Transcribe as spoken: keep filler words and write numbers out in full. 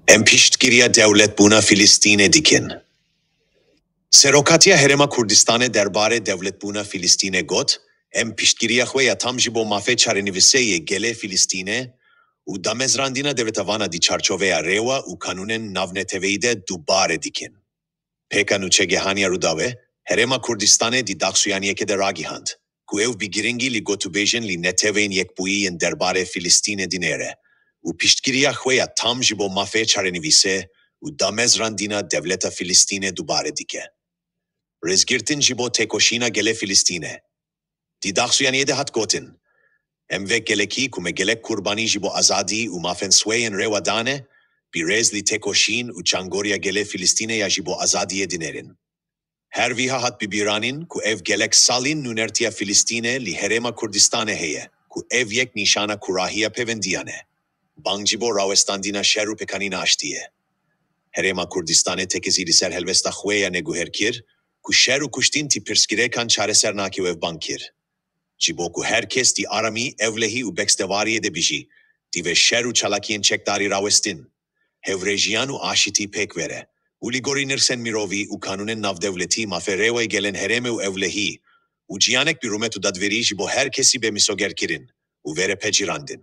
Em piştgiriya dewletbûna Filistînê dikin. Serokatiya Herêma Kurdistanê derbarê dewletbûna Filistînê got, em piştgiriya xwe ya tam ji bo mafê çarenivîsê yê gelê Filistînê û damezrandina devleta vana di çarçoveya rêwa û kanûnên navneteweyî de dubare dikin. Pêka nûçegihaniya Rûdawê, Herêma Kurdistanê di daxuyaniyekê de ragihand, ku ew bi giringî li gotûbêjên li Neteweyên Yekbûyî yên derbarê Filistînê dinêre û piştgiriya xwe ya tam ji bo mafê çarenivîsê û damezrandina devleta Filistînê dubare dike. Rêzgirtin ji bo têkoşîna gelê Filistînê. Di daxuyaniyê de hat gotin, em vek gelekî ku me gelek kurbanî ji bo azadî û mafên swê yên rêwa dane, bi rêz li têkoşîn û çangoriya gelê Filistînê ya ji bo azadiyê dinêrin. Her wiha hat bibîranîn ku ev gelek salîn nûnertiya Filistînê li Herêma Kurdistanê heye, ku ev yek nîşana kurahiya pêvendiyan e. Bang ji bo rawestandina şer û pêkanîna aştiyê. Herêma Kurdistanê tekezî li ser helwesta xwe ya neguher kir, ku şer û kuştin ti pirsgirêkan çareser nake û ev bang kir, ji bo ku her kes di aramî, ewlehî û beksdewariyê de bijî, divê şer û çalakiyên çekdarî rawestin, hevrêjiyan û aşitî pêk were û li gorî nirxên mirovî û kanûnên navdewletî mafê rêwayê gelên herêmê û ewlehî û jiyanek bi rûmet û dadverî ji bo her kesî bê misogerkirin û were pejirandin.